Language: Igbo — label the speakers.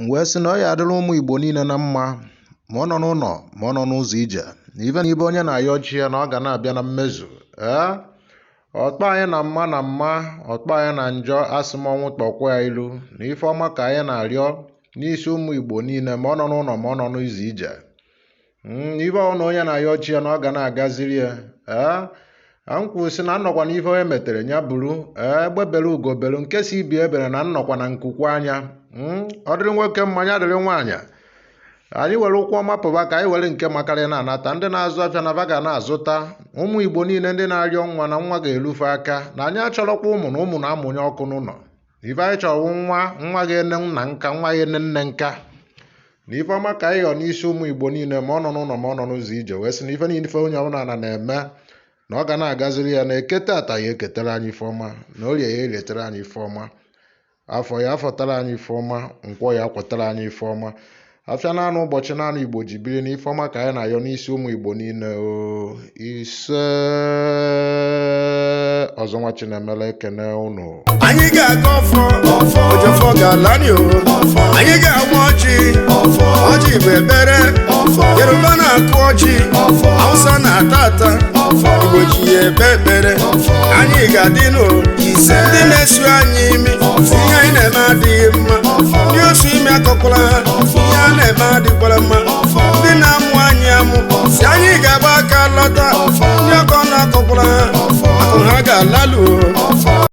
Speaker 1: M wee sị na ọ ya adịrị ụmụ Igbo niile na mma, ma ọ nọ n'ụlọ ma ọ nọ n'ụzọ ije, na ife na ibe onye na-ayọ chi ya na ọ ga na-abịa na mmezu. Ee, ọkpọ anyị na mma na mma, ọkpọ anyị na njọ, asị m ọnwụ kpọkwa ya ilu, na ife ọma ka anyị na-arịọ n'isi ụmụ Igbo niile, ma ọ nọ n'ụlọ ma ọ nọ n'ụzọ ije. Ife ọ na onye na-ayọ chi ya na ọ ga na-agaziri ya. Ee, m kwuru sị na nnọkwa na ife onye metere ya buru. Ee, egbe bere ugo bere, nke si ibi ebere na nnọkwa na nkukwu anya. Ọ dịrị nwoke mma, ya dịrị nwaanyị. Anyị were ụkwụ ọma pụba, ka anyị were nke makarị na-anata. Ndị na-azụ afịa na vaga na-azụta. Ụmụ Igbo niile ndị na-arịọ nwa na nwa ga-erufe aka, na anyị achọrọkwa ụmụ na ụmụ na-amụnye ọkụ n'ụlọ. Ife anyị chọrọ nwa, nwa ga-ene nna nka, nwa ga-ene nne nka. Na ife ọma ka anyị yọ n'isi ụmụ Igbo niile, ma ọ nọ n'ụlọ ma ọ nọ n'ụzọ ije, wee sị na ife niile ife onye ọbụla na na-eme na ọ ga na-agaziri ya, na eke tata ya eketara anyị ife ọma, na orie ya eretara anyị ife ọma, afọ ya afọtara anyị ife ọma, nkwọ ya akwọtara anyị ife ọma, afịa naanị ụbọchị naanị Igbo ji biri, na ife ọma ka anyị na-ayọ n'isi ụmụ Igbo niile. O ise ọzọ, nwa Chinemere ekene unu.
Speaker 2: Anyị ga-aga ọfọ, ojofọ ga-ala ni o. Anyị ga-agba ọjị, ọjị bụ ekpere. Yoruba na-akụ ọjị, Hausa na-ata ata, Igbo ji ya ekpe ekpere. Anyị ga-adị n'o. Ndị na-esu anyị imi, ihe anyị na-eme adịghị mma. Ndị osu imi akọkwala ha, ihe a na-eme adịkwala mma. Ndị na-amụ anyị amụ si anyị ga-agba aka lọta. Ndị ọkọ na-akọkwala ha, akụ ha ga-alalụ o.